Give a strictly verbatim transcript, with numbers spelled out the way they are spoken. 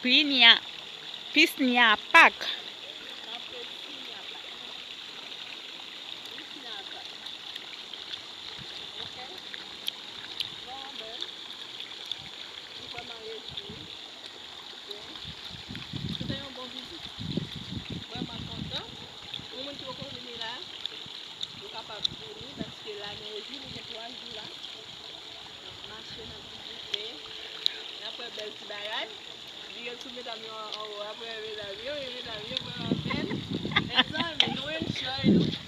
Pisnya, Pisnya Pak. Vrèman rejwi. Se te yon bon vizit. Vrèman kontan. Pou moun ki poko vini la, nou kapab vini paske la nou rejwi, nou gen twa jou la. N ap mache, n ap vizite, n ap wè bèl ti bagay. Big up tout medam yo anwo, ap wè medam yo, e medam yo vrèman bèl. Mezanmi, nou enjoy nou.